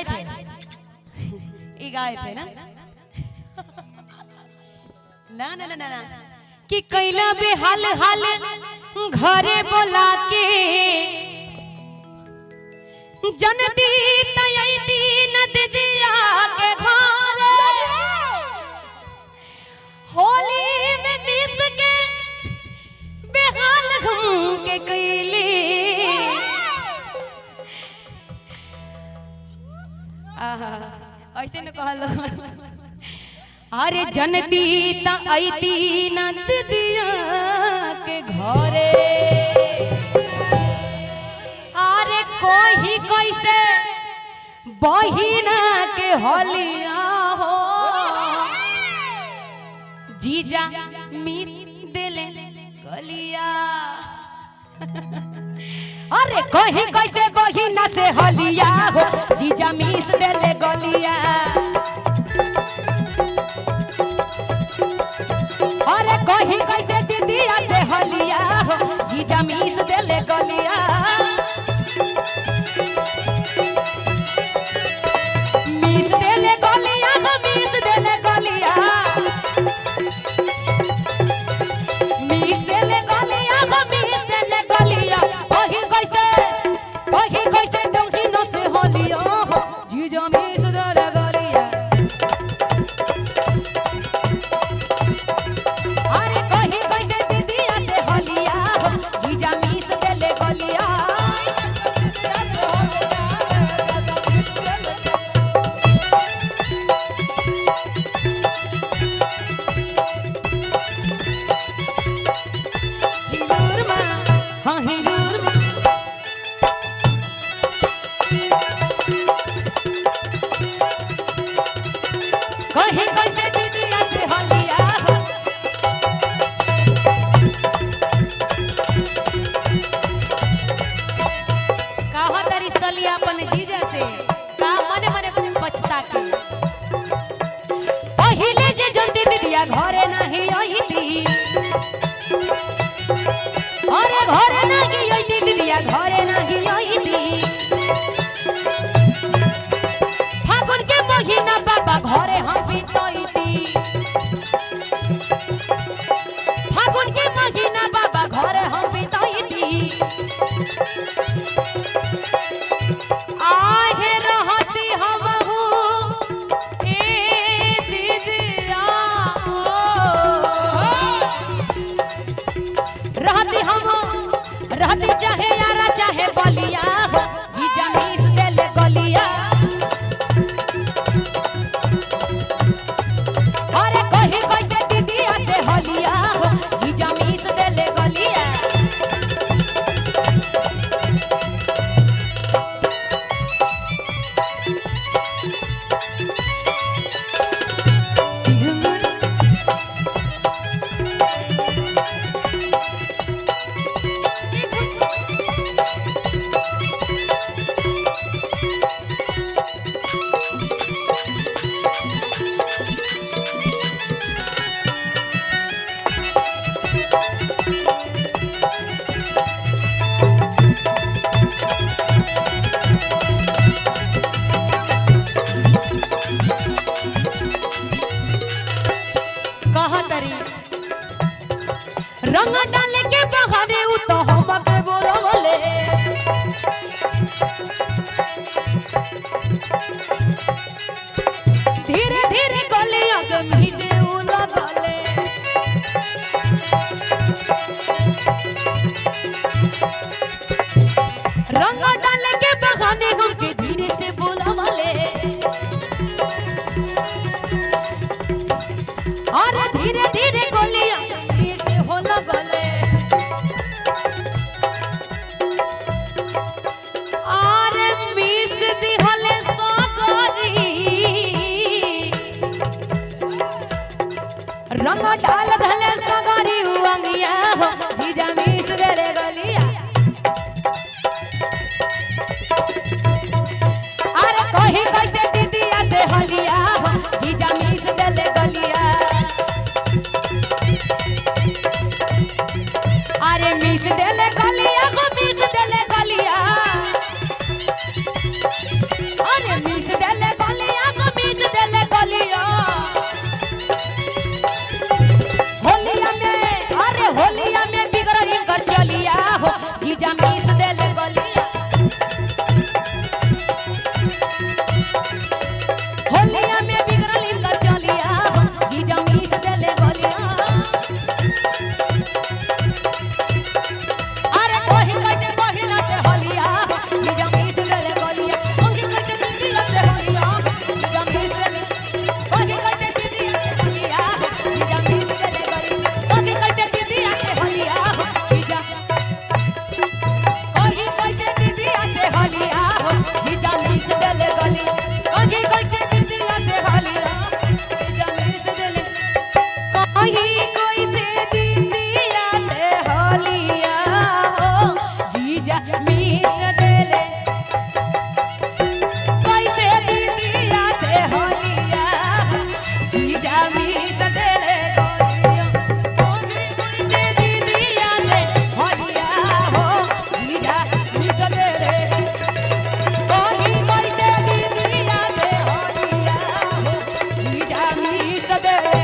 गाए थे, ये गाए थे ना ना ना ना ना ना कि कैला बेहाल हाल घरे बोला के जनती तयती न दिदिया के घरे होली में मिस के बेहाल हम के कैली। आहा, ऐसे न कहलो। अरे जनती तयती न दिदिया के घरे, अरे कोही कैसे बहिना के होलिया हो, जीजा मिस देले गलिया। अरे कोही कैसे बहिना से होलिया हो, जीजा मिस देले गलिया। अरे कोही कैसे दीदिया से होलिया हो, जीजा मिस देले गलिया। मिस देले गलिया हो, मिस देले गलिया, मिस देले गलिया हो, मिस देले गलिया। ओही कैसे, ओही कैसे डोही न से होलिया हो, जीजा मिस देले गलिया। अरे कही कैसे दीदिया से होलिया हो, जीजा मिस देले गलिया। हिंदूर माँ, हाँ हिंदूर माँ। कही कैसे दीदिया से होलिया हो, कहा तारी सलिया अपन जीजा से का मने मने पछता के। पहिले जे जल्दी दीदिया घरे नाही आईती, अरे घरे नाही आईती दीदिया घरे नाही आईती। फागुन के महीना बाबा घरे हम बितैती, फागुन के महीना बाबा घरे हम बितैती। आहे रहती हमहू ए दीदिया हो, रहती हम रहती चाहे यारा चाहे बलिया हो, जीजा मिस देले गलिया। अरे कही कैसे दीदिया से होलिया हो, जीजा मिस देले गलिया। कहा तरी रंग डाले के बहाने उ तो हमके बोलवले, धीरे धीरे गलिया के मिसे उ लगले। रंग डाले के बहाने हमके धीरे से बोलवले, अरे धीरे धीरे गोलियां से हो लगले। अरे मिस दिहले सागरी रंग डाल धले सागरी उंगिया हो, जीजा मिस देले गलिया। अरे कही कैसे दीदिया से होलिया हो, जीजा मिस देले गलिया। अरे मिस देले गलिया हो, मिस देले गलिया, अरे मिस होलिया में बिगड़ल इनकर चलिया हो, जीजा मीस देले गलिया। अरे कोही कैसे बहिना से होलिया हो, जीजा मीस देले गलिया। कोही कैसे दीदिया से होलिया हो, जीजा मीस देले। कोही कैसे दीदिया से होलिया हो, जीजा मीस देले गलिया। कोही कैसे दीदिया से होलिया हो, जीजा। कोही कैसे दीदिया से होलिया हो, जीजा मीस देले गलिया। कोही कैसे दीदिया से होलिया, जीजा मीस देले। कोही कैसे दीदिया से होलिया हो, जीजा मीस देले। कैसे दीदिया से होलिया हो, जीजा मीस देले गलिया। कोही कैसे दीदिया से होलिया हो, जीजा मीस देले। कोही कैसे दीदिया से होलिया हो, जीजा मीस देले।